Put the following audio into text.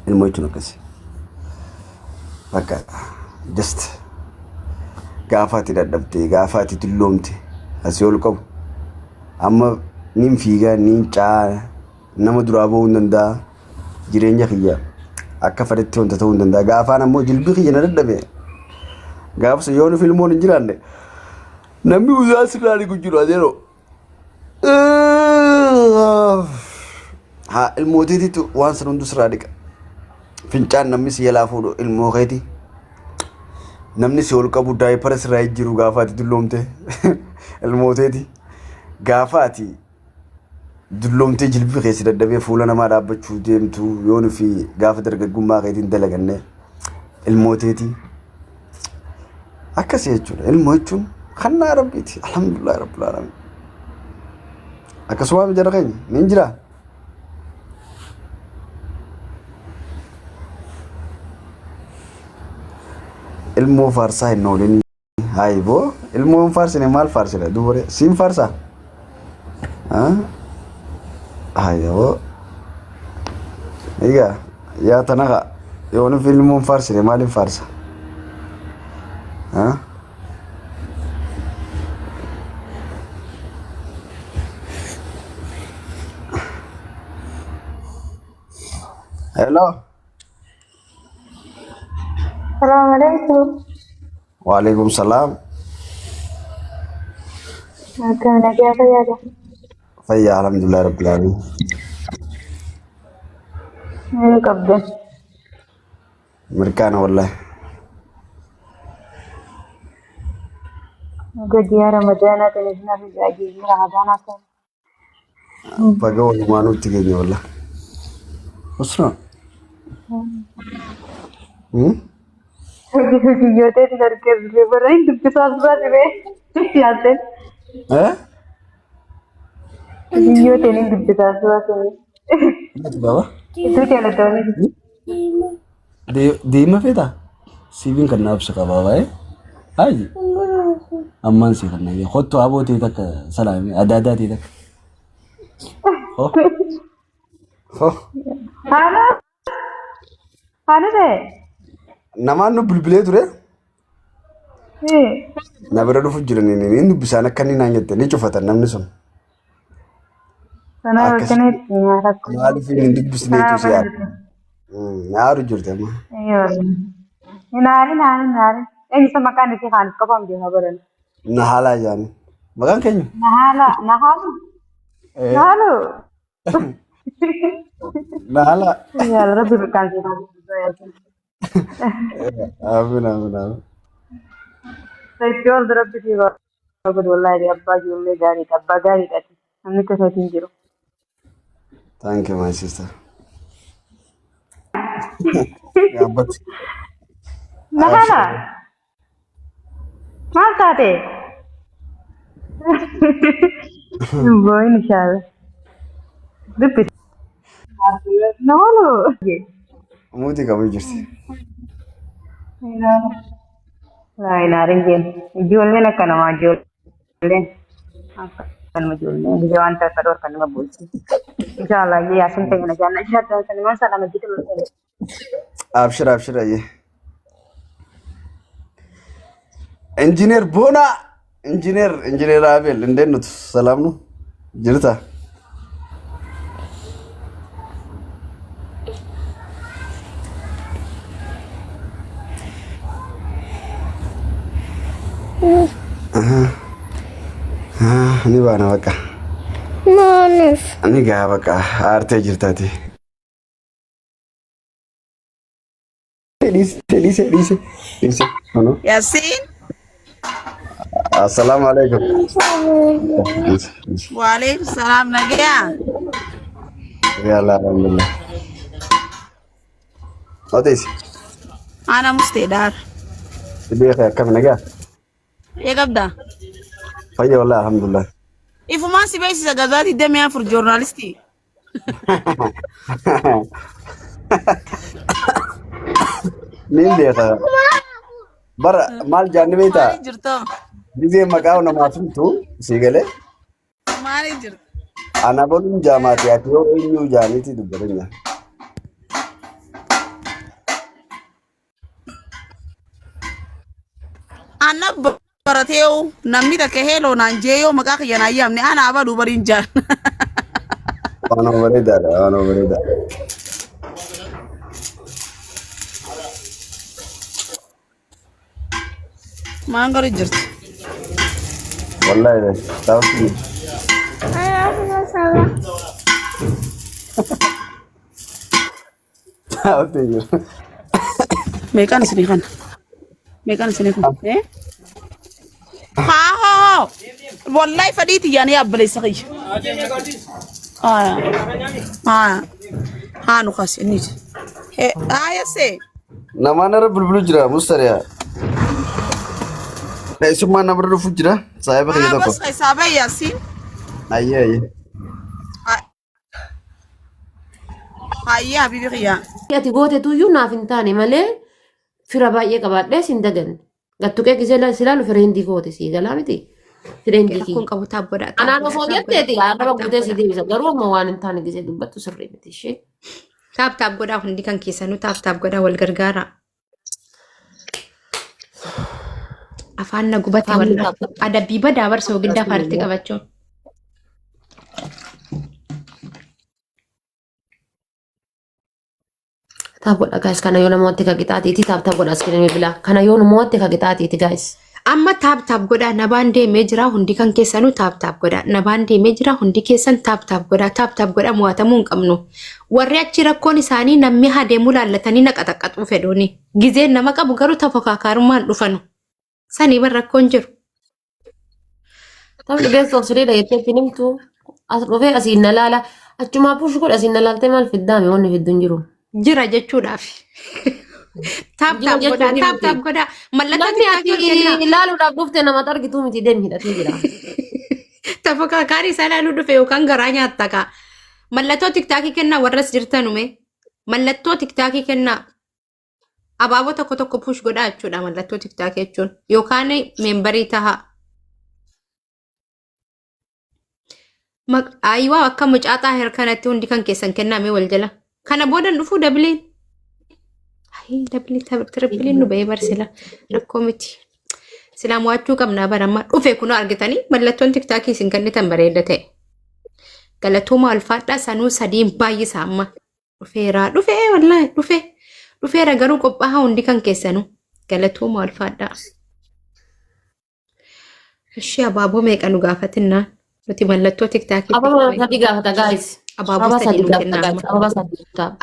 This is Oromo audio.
Ilmoo jechuun akkasi. Bakka just gaafa ati dadhabde gaafa ati dulloomte asii ol qabu amma nin fiigaa nin caa nama duraa ba'uu hin danda'a jireenya kiyya akka fedhetti wanta ta'uu hin danda'a gaafaan ammoo jilbi kiyya na dadhabe gaafa sun yoo nuuf ilmoon hin jiraanne namni usaa sirraa dhiqu jiru adeeroo. Haa ilmootiititu waan san hundu sirraa dhiqa. Fincaan namni si jalaa fuudhu ilmoo keeti. Namni si ol qabu daayipara sirraa jijjiiru gaafa ati dulloomte ilmooteeti. Gaafa ati dulloomtee jilbi kee si dadhabee fuula namaa dhaabbachuu deemtu yoo nufi gaafa dargaggummaa keetiin dalaganne ilmooteeti. Akkasii jechuudha. Ilmoo jechuun kannaa rabbiiti. Alhamdulillah rabbil alamin. Akkasumaa jara keenya ni jira. Ilmoo faarsaa hin oolin. Hayi boo ilmoo hin faarsine maal faarsina dubaree siin faarsaa? Hayi boo. Egaa yaa tana kaa yoo nuuf ilmoo hin faarsine maal hin faarsa? Hello. Salaam alaikum. Waalaikum salaam. Akkam nagaa fayyaadha. Fayyaa alhamdulillah rabbil alamin. Maal qabdan? Mirkaana wallahi. Gadiyaa Ramadaanaa kan isin hafe jaajiirri Ramadaanaa kan. Baga walumaa nutti geenye wallah. Usra. Hmm? Hojii isin argee ture bara hin dubbisaa turaa dhibee yaaddeen. Eh? Biyyooteen hin dubbisaa turaa ture. Baba. Iddoo jaallattoonni. Deema feetaa? Siiviin kan naaf si qabaa baay'ee. Hayi. Ammaan si kan naaf. Kottu aboo ta'e takka salaami. Adaadaa ta'e takka. Ho. Ho. Haala. Haala ta'e. Namaan nu bilbilee ture. Na bira dhufu jiran inni dubbisaan akka inni naan jette ni cufatan namni sun. Kanaaf Akkasitti akkanatti rakkoo. maaliif hin dubbisneetu si yaada. Naaru jirti amma. Hin aarin aarin aarin. Eenyu isa maqaan isii kaan qofaan beekaa baran. Na haalaa jaani. Maqaan keenya? Nahaala nahaalu nahaalu. Na haalaa. Yaa Rabbi maqaan isii kaan. Amiin amiin amiin. Itti ol rabbi sii godhu wallaahi abbaa ijoollee gaariidha abbaa gaariidha namni akka isaatiin jiru. Thank you my sister. Gaabbatti. Nahala maal taate? Booyin inshaalla. Dubbisi. Nahalu. Muutii qabu jirti. Laa jeen. Ijoolleen akka namaa ijoolleen. Akkanuma ijoolleen gisee waan ta'e dhorkan nama bulchi. Inshallah yaasin ta'e na jaanna inshallah sanimaan salama jitu. Abshir abshir ayyee. Injineer Boonaa Injineer Injineer Abel እንዴት ነው? ሰላም ነው? jirta? Ni baana baqa. Maaliif? Ni gaa baqa aartee jirtaati. Dhiise dhiise dhiise dhiise. Ano? Yasin, Assalaamu alaikum. Dhiise dhiise. waalaikum salam nagaya. Yalla alhamdulillah. Oteesi. Ana musteedhaar. Beekee akkam nagaa? Ee qabda. Fayya wallahi alhamdulillah. Ifumaan si beeksisa gazaa 24 joornaalistii. Niin beeka. Bara maal jaanni beektaa? Maaliif jirta? Gizee maqaa namaaf himtu sii galee Maaliif jirta? ana boluun jaamaati ati yoo eenyuu jaaniiti dubbatan jaa. Ana barateewu namni takka heeloo naan jee yoo maqaa kiyya naan yaamne ana abaluu bariin jaan. Waanuma bareedaadha. Waanuma bareedaadha. Maan gari jirti. Wallaahi taa'utti jira. Anaaf Taa'utti jira. Meeqaan isinii kana? Meeqaan isinii kun? Eh? Haa hoo hoo. Wallahi fadhii tiyyaan yaabbalessa kiyya. Haa. Haa. Haa nu kaas inni. Haa yassee. Namaan irra bilbilu jira mustariyaa. Keessummaan namarra dhufu jira. Saahiba kiyya Haa tokko. bas keessaa bahi yaasiin. Ayyee ayyee. Hayyee habibi kiyyaa. Ati gootetuyyuu naaf hin taane malee fira baay'ee qabaadhee sin daganne. Gattuqee gisee silaalu fireendi kooti sii galaa miti. Fireendi Rakkoon kiyya. qabu taabboodha. Anaan osoo jetteeti arraba guutee si deebisa. Garuu ammoo waan hin taane gisee dubbattu sirrii miti ishee. Taap taap godhaa hundi kan keessanuu taap taap godhaa wal gargaara. Afaan na gubate Afaan wallah. taap taap. Adabbii badaa barsa ogiddaa afaanitti qabachuun. Taap godha guys kana yoo namooti ka qixaaxiiti taap taap godha as kenname bilaa. Kana yoo namooti ka qixaaxiiti guys. Amma taap taap godhaa nabaan deemee jira hundi kan keessanuu taap taap godhaa nabaan deemee jira hundi keessan taap taap godhaa taap taap godhaa mo'atamuu hin qabnu. Warri achi rakkoon isaanii namni haa deemuu laallatanii na qaxaqqaxuu fedhuuni. Gizeen nama qabu garuu tafokaakaarummaan dhufanu. Sanii bar rakkoon jiru. Taphni best of three dha jettee ittiin himtu. As dhufee asiin na laala. Achumaa push godha asiin na laaltee maal fiddaame wanni fiddu hin jiru. Jira jechuudhaaf. Taap Jira taap godhaa jechuun taap miti. taap godhaa mallattoo Namni tiktaakii ati ol kennaa. ilaaluudhaaf dhufte namatti argituu miti deemi hidhatee jira. Tafokaakaarii isaa ilaaluu dhufe yookaan garaa nyaatta kaa. Mallattoo tiktaakii kennaa warras jirtanume. Mallattoo tiktaakii kennaa. Abaaboo tokko tokko push godhaa jechuudha mallattoo tiktaakii jechuun. Yookaan meembarii tahaa. Ayiwaa akka mucaa xaahir kanatti hundi kan keessan kenname wal jala. Kana boodan dhufuu dabiliin. Ayii dabilii tirippiliin nu ba'ee bar sila rakkoo miti. Silaa mo'achuu qabnaa bara amma dhufe kunoo argitanii mallattoon tiktaakii isin kennitan bareeda ta'e. Galatooma ulfaadhaa sanuu sadiin baay'isa amma. Dhufeera dhufee wallaahi dhufe dhufeera garuu qophaa'aa hundi kan keessanuu. Galatooma ulfaadhaa. Ishee abaaboo meeqa nu gaafatinnaan nuti mallattoo tiktaakii Ababa sadii gaafata guys. abaaboo Ababa sadii sadii nu gaafata kennaa guys. amma. Ababa sadii gaafata.